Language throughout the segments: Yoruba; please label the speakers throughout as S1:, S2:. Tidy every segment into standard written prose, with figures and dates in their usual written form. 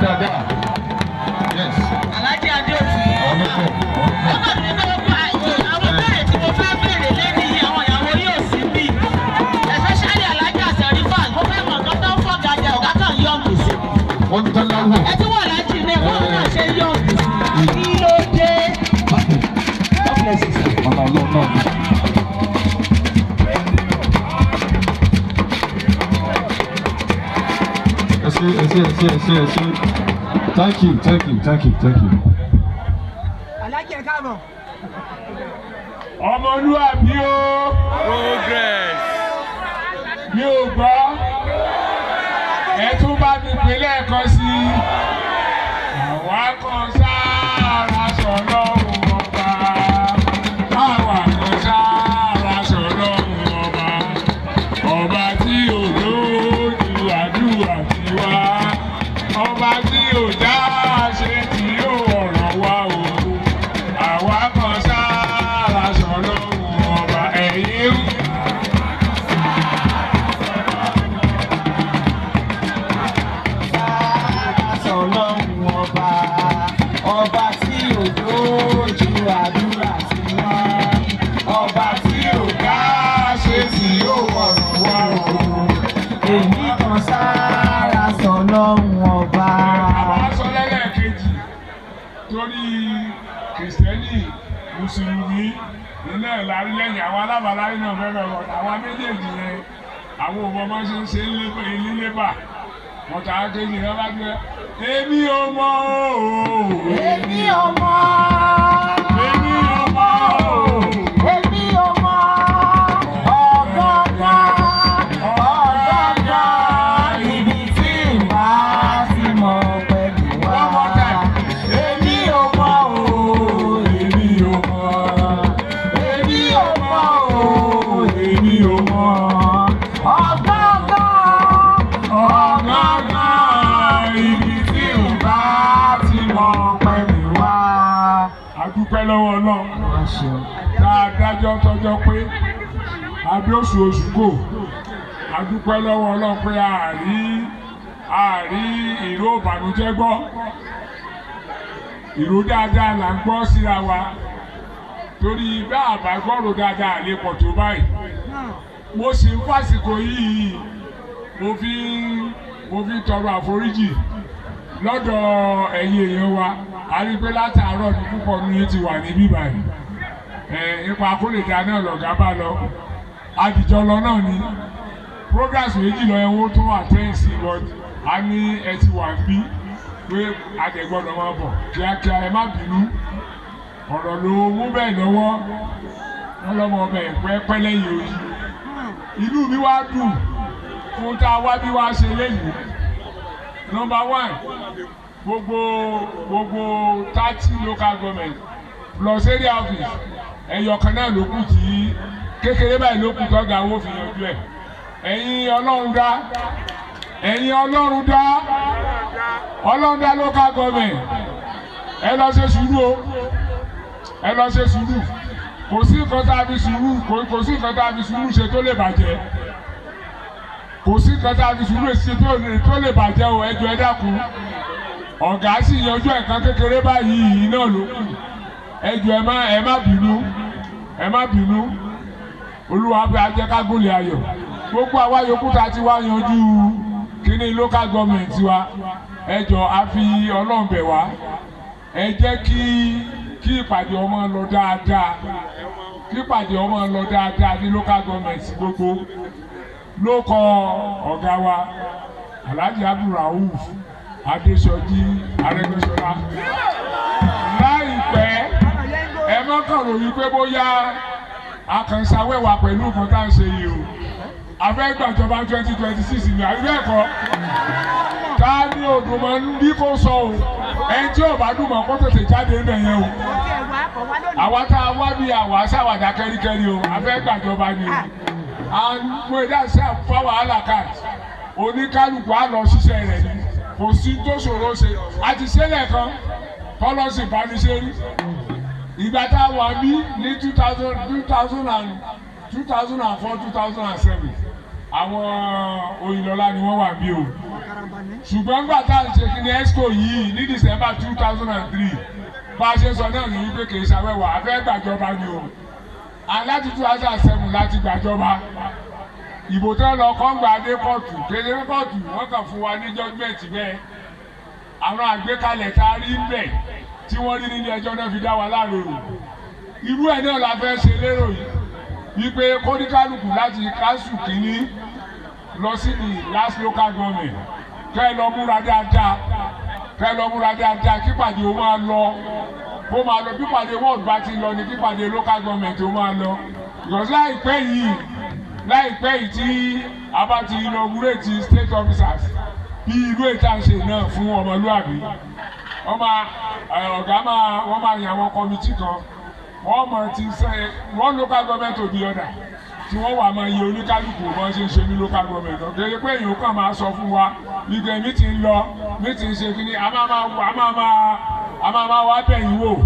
S1: Dáadáa. Yes.
S2: Alhaji Adéòtú.
S1: Àwọn ló pọ̀.
S2: Ó kàn ní pé gbogbo àwọn béèrè tí mo fẹ́ béèrè lẹ́nu yìí, àwọn ìyàwó yóò sí bí. Especially Alhaja Sẹ̀rífà, mo fẹ́ mọ̀ nǹkan tó ń fọ́ gàjà, ọ̀gá kan young sí.
S1: Wọ́n ń tán láwọ̀.
S2: Ẹ tún wà lájì náà, wọ́n náà ṣe young sí. Kí ló dé? God bless you, sir.
S1: Ọ̀nà ọlọ́run náà ni. Ẹ ṣé, ẹ ṣé, ẹ ṣé, ẹ ṣé, ẹ ṣé. Thank you, thank you, thank you, thank you.
S3: Alájẹ káàbọ̀.
S4: Ọmọlúwàbí o.
S5: Progress.
S4: Mi ò gbọ́, ẹ tún bá mi pè lẹ́ẹ̀kan sí i. Àwa kan sára sọ̀rọ̀ ọba, àwa kan sára sọ̀rọ̀ ọba, ọba tí ò lójú àdúrà tiwa, ọba tí ò dá ṣe tí ó ọ̀rọ̀ wa o, àwa kan sára sọ̀rọ̀ ọba ẹ̀yìn.
S3: Sọlọ́run ọba, ọba tí ò dójú àdúrà sí wa, ọba tí ò dá ṣe tí ó wọ̀rọ̀ wá o. Èmi kan sára sọlọ́run ọba.
S4: Àwọn aṣọ lẹ́lẹ́kejì torí Kìrìsìtẹ́nì, Mùsùlùmí nínú ẹ̀ lárí lẹ́yìn àwọn alábàálárí náà fẹ́rẹ̀ wọ̀. Àwọn méjèèjì yẹn, àwọn òbọ̀ máa ń ṣe ń ṣe ní lébà mọ̀tà kejì náà bá gbé èmi ò mọ̀ o.
S3: Èmi ò mọ̀.
S4: Èmi ò mọ̀ o.
S3: Èmi ò mọ̀. Ọ̀gángan, ọ̀gángan, ibi tí n bá ti mọ̀ pẹ̀lú wa.
S4: One more time.
S3: Èmi ò mọ̀ o.
S4: Èmi ò mọ̀.
S3: Èmi ò mọ̀ o.
S4: Èmi ò mọ̀.
S3: Ọ̀gángan,
S4: Ọ̀gángan, ibi tí ò bá ti mọ̀
S3: pẹ̀lú wa.
S4: A dúpẹ́ lọ́wọ́ Ọlọ́run tá a dájọ́ tọ́jọ́ pé àbí oṣù oṣù kò. A dúpẹ́ lọ́wọ́ Ọlọ́run pé a rí ìró ìbànújẹ́ gbọ́, ìró dáadáa là ń gbọ́ síra wa, torí bá àbá gbọ́rò dáadáa lè pọ̀ tó báyìí. Mo sì ń fàsìkò yìí, mo fi ń tọrọ àforíjì lọ́dọ̀ ẹ̀yin èèyàn wa. A rí i pé látàárọ̀ ní púpọ̀ ní yín ti wà níbí báyìí. Ẹ̀ ipa kólèdá náà lọ̀gá bá lọ, àdìjọ lọ náà ni programs méjì lọ ẹ̀wọ̀n tó attend sí, but a ní ẹ ti wà níbí pé àdẹ̀gbọ́dọ̀ máa bọ̀ kíákíá. Ẹ má bínú, ọ̀rọ̀ ló mú bẹ́ẹ̀ lọ́wọ́ wọn lọ́mọ ọbẹ̀ pẹ́pẹ́ lẹ́yìn odi. Inú mi wá dùn fún tá a wá bí wá ṣe léyìí. Number one, gbogbo 30 local government plus area office, ẹyọ kan náà ló kù tí kékeré báyìí ló kù tọ́ga owó fi yanjú ẹ̀. Ẹ̀yin Ọlọ́run dá, ẹ̀yin Ọlọ́run dá, Ọlọ́run dá local government, ẹ lọ ṣe sùúrù o, ẹ lọ ṣe sùúrù. Kò sí nǹkan tá a fi sùúrù, kò sí nǹkan tá a fi sùúrù ṣe tó lè bàjẹ́. Kò sí nǹkan tá a fi sùúrù ṣe tó lè bàjẹ́ o. Ẹ jọ̀ọ́, ẹ dákun. Ọ̀gá sì yanjú ẹ̀kan kékeré báyìí náà ló kù. Ẹ jọ̀ọ́, ẹ má bínú, ẹ má bínú. Olúwa bẹ ajẹ́ ká gòlè ayọ̀. Gbogbo àwa yòókù tá a ti wá yanjú kíní local government wa, ẹ jọ̀ọ́, a fi Ọlọ́run bẹ̀ wá, ẹ jẹ́ kí ìpàdé ọmọ lọ dáadáa, kí ìpàdé ọmọ lọ dáadáa ní local government gbogbo. Ló kọ ọ̀gá wa, Alhaji Abdulrauf Adesoji Arẹ́gbẹ́ṣọlá, láìpẹ́ ẹ má kàn rò wípé bóyá akànṣàwẹ̀wà pẹ̀lú nǹkan tá à ń ṣe yìí o. A fẹ́ gbàjọba 2026 ní, àbí bẹ́ẹ̀ kọ́? Ká ní òdùnmọ̀ ń bí kò sọ o. Ẹni tí ò bá dùn mọ́, kó tètè jáde ńbẹ̀ yẹn o. Àwa tá a wá bí àwa ṣàwàdà kẹ́ríkẹ́rí o, a fẹ́ gbàjọba ni o. Àwọn ẹ̀dá ṣe àfa wàhálà káàdì, oníkálukú á lọ ṣiṣẹ́ rẹ̀ ni. Kò sí tó ṣòro ṣe. A ti ṣẹlẹ̀ kan tọ́lọ́sì bá ní ṣe rí. Ìgbà tá a wà bí ní 2004, 2007, àwọn Oyinlọ́lá ni wọ́n wà bí o. Ṣùgbọ́n nígbà tá à ń ṣe kíni exco yìí ní December 2003, bá a ṣe sọ náà ní wípé kì í ṣàwẹ̀wò, a fẹ́ gbàjọba ni o. And láti 2007 láti gbàjọba. Ìbò tó lọ kọ́ngbà dé kóòtù, kéde kóòtù, wọ́n kàn fún wa ní judgement bẹ́ẹ̀. Àwọn àgbékalẹ̀ tá a rí ń bẹ̀ tí wọ́n rí nílé ẹjọ́ náà fi dá wa láre o. Irú ẹ̀ náà la fẹ́ ṣe lérò yìí wípé kóníkálukú láti council kìíní lọ sí the last local government, kẹ́ ẹ lọ múra dáadáa, kẹ́ ẹ lọ múra dáadáa, kípàdé o máa lọ, kó máa lọ. Pípàdé ward bá ti lọ ní kípàdé local government ó máa lọ, because láìpẹ́ yìí tí a bá ti inaugurate state officers bí irú ètò àṣẹ náà fún ọmọlúàbí, wọ́n máa ọ̀gá máa wọ́n máa yàn àwọn committee kan, wọ́n mọ̀ ti sẹ́ one local government to the other, tí wọ́n wà máa yẹ oníkálukú bọ́n ṣe ń ṣe ní local government náà. Kéde pé èèyàn kàn máa sọ fún wa ìgbẹ́ mi ti ń lọ, mi ti ń ṣe kíní, a máa máa wá bẹ̀yìn wò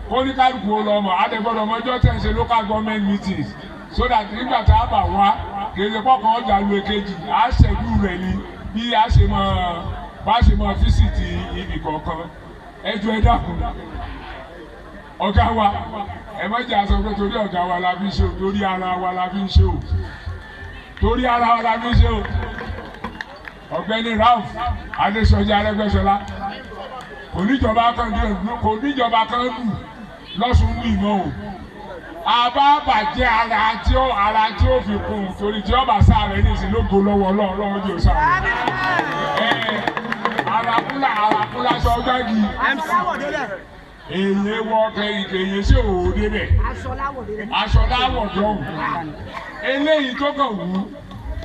S4: kóníkálukú ó lọ mọ̀. Àtẹ̀gbọ́dọ̀ mọ́jọ́ tẹ̀ ń ṣe local government meetings, so that nígbà tá a bá wá, kéde pọ́kàn ọjà lu èkejì, á ṣẹ́jú rẹ̀ ni bí a ṣe máa bá ṣe máa visit ibì kọ̀ọ̀kan. Ẹ jọ̀ọ́, ẹ dákun, ọ̀gá wa, ẹ má jẹ́ àsọ pé torí ọ̀gá wa la fi ń ṣe o. Torí ara wa la fi ń ṣe o. Torí ara wa la fi ń ṣe o. Ọ̀gbẹ́ni Ralph Adéṣọjá Arẹ́gbẹ́ṣọlá kò níjọba kan dùn, kò níjọba kan dùn lọ́sùn wí mọ́ o. Àbá bàjẹ́ ara tí ó fi kún un, torí tí ọba sáré ní ìsìn lógo lọ́wọ́ Ọlọ́run lọ́wọ́ jẹ́ òsàrè ẹ àràkúlà àràkúlà sọ gbági èyí wọ kẹyìn èyí sí òwò débẹ̀, aṣọ láwọ̀ dọ́hùn. Eléyìí tó kàn wú,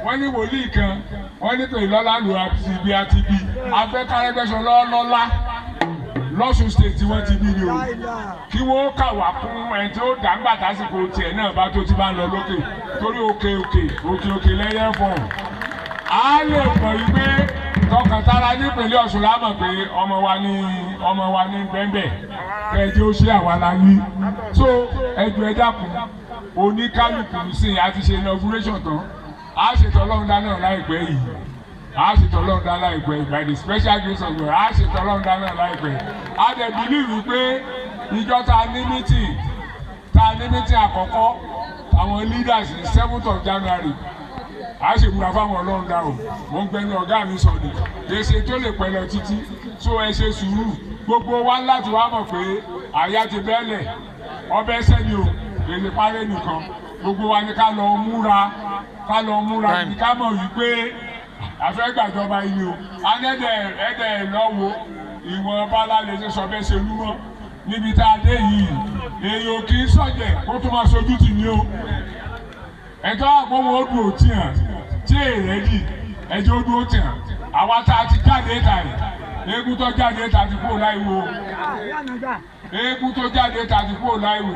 S4: wọ́n ní wòlíì kan, wọ́n ní pé lọ́lá lù àti ibi àti ibi afẹ́kárẹ́gbẹ́sọ lọ́lọ́lá lọ́sùn State tí wọ́n ti bí ni o, kí wọ́n kà wá fún ẹni tí ó dàgbà tásìkò tiẹ̀ náà bá tó ti bá ń lọ lókè, torí òkè òkè òkè òkè lẹ́yẹ fọ̀. Á lè mọ̀ yí pé tọkàntara nípìnlẹ̀ Ọ̀ṣun la mọ̀ pé ọmọ wa ní, ọmọ wa ní bẹ́ńbẹ́ kẹjọ ó ṣe àwa la ní. So ẹjọ, ẹ dákun, oníkálukú sí a ti ṣe inauguration tán, a ṣètò ọlọ́run dáná láìpẹ́ yìí, a ṣètò ọlọ́run dá láìpẹ́ yìí. By the special grace of God, a ṣètò ọlọ́run dá náà láìpẹ́. A dẹ̀ believe pé ìjọ tá a ní meeting, tá a ní meeting àkọ́kọ́ àwọn leaders ní 7th of January, a ṣe múra fáwọn ọlọ́run dá o. Mo ń gbẹnu ọ̀gá mi sọ̀dọ̀ kì í ṣe tó lè pẹ́ lọ títí, so ẹ ṣe sùúrù. Gbogbo wa láti wá mọ̀ pé àyà ti bẹ́ẹ̀lẹ̀ ọbẹ̀ ẹsẹ̀ ni o, èlé parẹ́ nìkan. Gbogbo wa ni ká lọ múra, ká lọ múra ní ká mọ̀ wípé àfẹ́ gbàjọba yìí o. Anẹ́dẹ̀ ẹ̀dẹ̀ lọ́wọ́ ìwọ̀n bala lè ṣe sọ bẹ́ẹ̀ ṣe lú mọ́ níbi tá a dé yìí. Èyí ò kì í sọ̀jẹ̀ kó tó máa sojú tì ní o. Ẹ̀tọ́ àpòwò ó dùn òtí hàn tí èrè dì ẹjọ́ ó dúró tì hàn. Àwa tá a ti jáde ta yìí, eégún tó jáde ta ti kúrò láìwo, eégún tó jáde ta ti kúrò láìwo.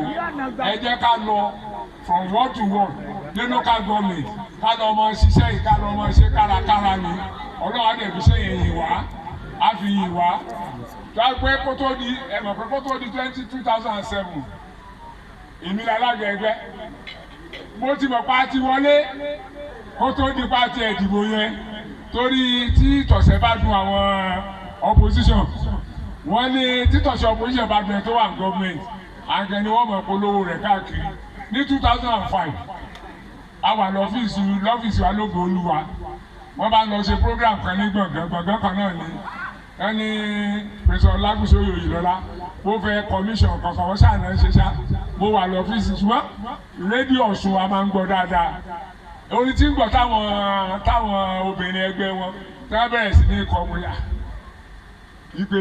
S4: Ẹ jẹ́ ká lọ from ward to ward ní local government, ká lọ mọ ṣiṣẹ́ yìí, ká lọ mọ ṣe kárakára ni. Ọlọ́run á dẹ̀ fi ṣe yẹn yìn wá, á fi yìn wá. Tó a pé kó tó di, ẹ mọ̀ pé kó tó di 2007, èmi lálága ẹgbẹ́, mo ti mọ̀ pa ti wọlé kó tó di pa ti ẹ̀dìbò yẹn, torí tí tọ̀sẹ̀ bá dùn àwọn opposition, wọ́n ní títọ̀sẹ̀ opposition bá dùn ẹ̀ tó wà ní gọ́ọ̀mẹ̀ntì àgẹ̀ ni wọ́n mọ̀ polówó rẹ̀ káàkiri. Ní 2005, a wà lọ́fíìsì wa lógo Olúwa, wọ́n bá lọ ṣe program kan ní gbọ̀ngàn gbọ̀ngàn kan náà ni wọ́n ní Pẹ̀sọ̀ Lágùsọ Oyèlọ́lá ó fẹ́ commission kankan, wọ́n ṣáà náà ṣe ṣá. Mo wà lọ́fíìsì, ṣùgbọ́n rédíò Ọ̀ṣun wa máa ń gbọ́ dáadáa. Orin tí ń gbọ́ táwọn obìnrin ẹgbẹ́ wọn tí wọ́n bẹ̀rẹ̀ sí ní kọ́ mu yà ìpè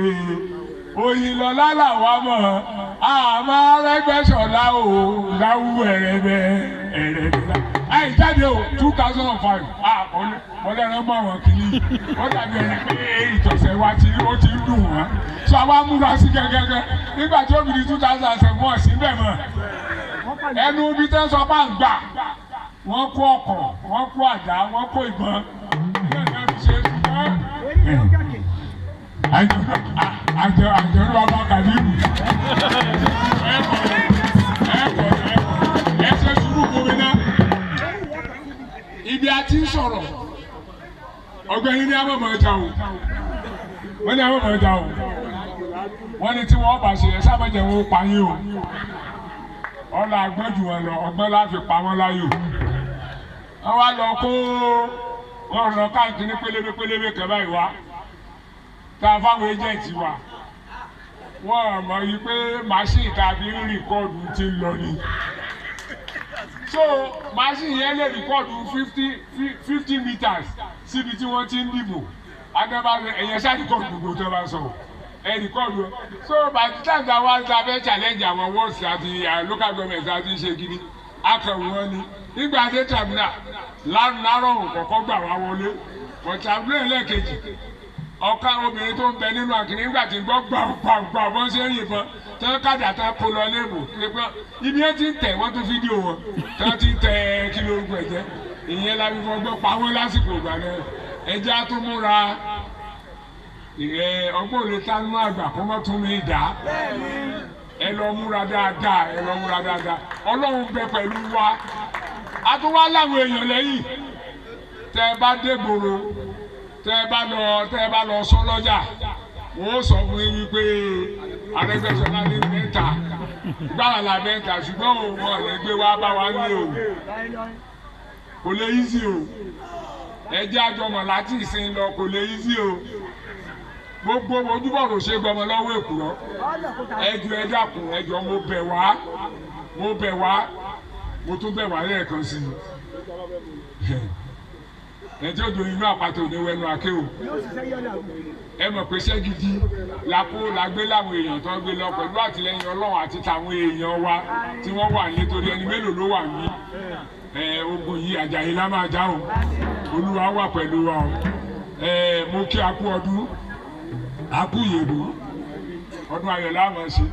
S4: Oyinlọ́lá làwa mọ̀, àmọ́ Arẹ́gbẹ́ṣọlá o láwù ẹ̀rẹ̀bẹ̀ ẹ̀rẹ̀bẹ̀ àì jáde o. 2005, mọ̀lẹ́rán mọ̀ àwọn kìíní, wọ́n dàbí ẹni pé ìtọ̀sẹ̀ wa ti ó ti ń dùn wọ́n, so àwa múra sí gẹ́gẹ́gẹ́. Nígbà tí ó fi di 2007, wọ́n sí bẹ́ẹ̀ mọ̀. Ẹnu ibi tẹ́ sọ bá ń gbà, wọ́n kó ọkọ̀, wọ́n kó àdá, wọ́n kó ìbọn nígbà tí wọ́n fi ṣe, ṣùgbọ́n àjọ ní bàbá Kàdírù. Ẹ kọ̀ ẹ kọ̀ ẹ ṣe sùúrù fún mi náà. Ibi a ti ń sọ̀rọ̀. Ọ̀gbẹ́ni ní amọ̀mọ̀ ọjà o, wọ́n ní amọ̀mọ̀ ọjà o, wọ́n ní tí wọ́n bá ṣe ẹ sábà jẹ́ wọn ó pa yín o. Ọ̀là àgbọ̀n jù wọn lọ, ọgbọ́n láfi pa wọ́n láyò. Wọ́n wá lọ kó wọ́n lọ káàkiri pélébé pélébé kan báyìí wá tá a fáwọn agent wa. Wọ́n mọ̀ yí pé machine tàbí record ti ń lọ ni. So machine yẹn lè record 50 meters síbi tí wọ́n ti ń dìbò. Agbábá ẹ̀yẹ ṣáà record gbogbo tó bá sọ̀rọ̀, ẹ record. So by the time that one ta fẹ́ challenge àwọn wards àti local government àti ṣe gidi akẹwò wọn ni. Nígbà dé tribunal lárọ̀ kọ̀kọ́ gbà wá wọlé, but tribunal lẹ́ẹ̀kejì, ọ̀ka obìnrin tó ń bẹ nínú àkìrí nígbà tí ń gbọ́ gbàgbàgbà bọ́n ṣe ń yìnbọn tán kàdà tán kó lọ léèbù pé ibi ẹ ti ń tẹ̀ wọ́n tún fídíò wọn tán ti ń tẹ̀ kí lórúkọ ẹ̀ jẹ́. Ìyẹn la fi fọgbọ́n pa wọ́n lásìkò ìgbà náà. Ẹjẹ́ á tún múra. Ọgbọ́n òde tánú àgbà kó mọ́ tún mi dá. Ẹ lọ múra dáadáa, ẹ lọ múra dáadáa. Ọlọ́run bẹ pẹ̀lú wa, a tún wá láwọn èèyàn lẹ́yìn. Tẹ́ ẹ bá dé gbòòrò, tẹ́ ẹ bá lọ sọ lọ́jà, wọ́n ó sọ fún yín wípé Arẹ́gbẹ́ṣọlá ní mẹ́ta gbára la mẹ́ta, ṣùgbọ́n òun ò lè gbé wá bá wa ní o. Kò lè easy o. Ẹ jẹ́ àjọmọ̀ láti ìsìn lọ. Kò lè easy o. Gbogbo ojúbọ̀rọ̀ ṣe gbọmọ lọ́wọ́ èkùrọ́. Ẹ jọ̀ọ́, ẹ dákun, ẹ jọ̀ọ́, mo bẹ̀ wá, mo bẹ̀ wá, mo tún bẹ̀ wá lẹ́ẹ̀kan sí i. Ẹ tí ó do inú àpàtà òní wẹnu àké o. Ẹ mọ̀ pé iṣẹ́ gidi la kó la gbé láwọn èèyàn tó gbé lọ pẹ̀lú àtìlẹyìn Ọlọ́run àti tàwọn èèyàn wa tí wọ́n wà nítorí ẹni mélòó ló wà ní ẹ. Ogun yìí, Àjàyí la máa já o. Olúwa wà pẹ̀lú wa o. Ẹ mo kí a kú ọdún, a kú ìyèdú ọdún, ayọ̀ la máa ṣe.